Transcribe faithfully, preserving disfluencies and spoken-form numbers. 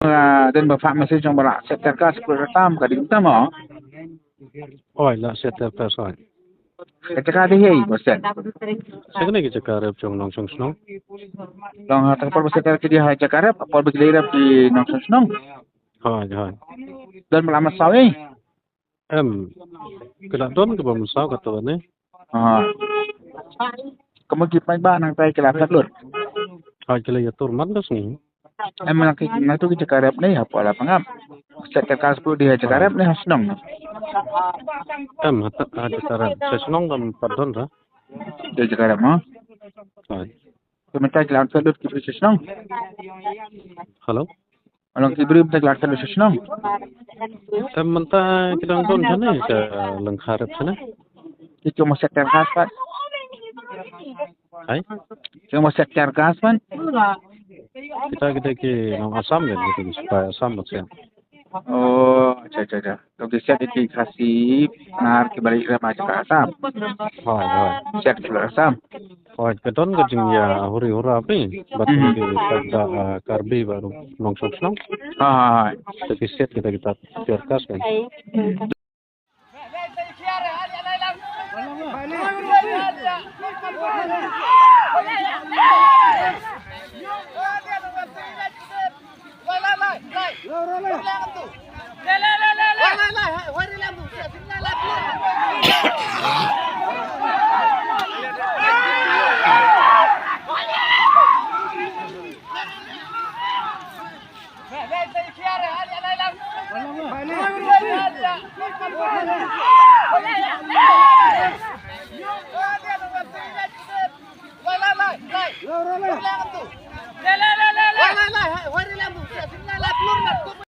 Ah, dang ba phah message jong ba la set tear gas, ka dei tam mo. Oi, la set tear gas oi. Ka jaka dei hi ba set. Sa kane ka jaka rep jong Nongchong Shnong. Long ha, ka por ba set tear ki dei ha jaka rep, por ba ki dei rep ki Nongchong Shnong. Oi, oi. Don ba la masaw ei. Em, ka la don kaba mynsaw kato ne. Ha. Ka mut ki paidbah nangtai ki la phet lut. Ha, ki la ïatur man da sngi. Em, nang ki, nang tu ki jaka rep ne hapoh la pangap. Set tear gas pynlut dei ha jaka rep ne ha shnong. Em, ha, ha jaka rep. Sha shnong kam pat don ra. Dei jaka rep mo. Ha. Te mynta ki la phet lut ki briew sha shnong. Hello. Long ki briew mynta ki la phet lut sha shnong. Te mynta ki dang don shane sha lyngkha rep shane. Ki kum set tear gas pat. Hai? Ki kum set tear gas pat. Kita kita ki nong Assam kan, kita ki sipai Assam maksud. Oh, acha acha acha. To ki siat ki Khasi Pnar kiba la ïarap ha jaka Assam. Hooid, hooid. Siat ki la Assam. Hooid, ka don ka jingïa huri hura phi. Bad ki paidbah, ah, Karbi bad Nongchong Shnong. Ha ha ha. To ki siat kita kita tear gas kan.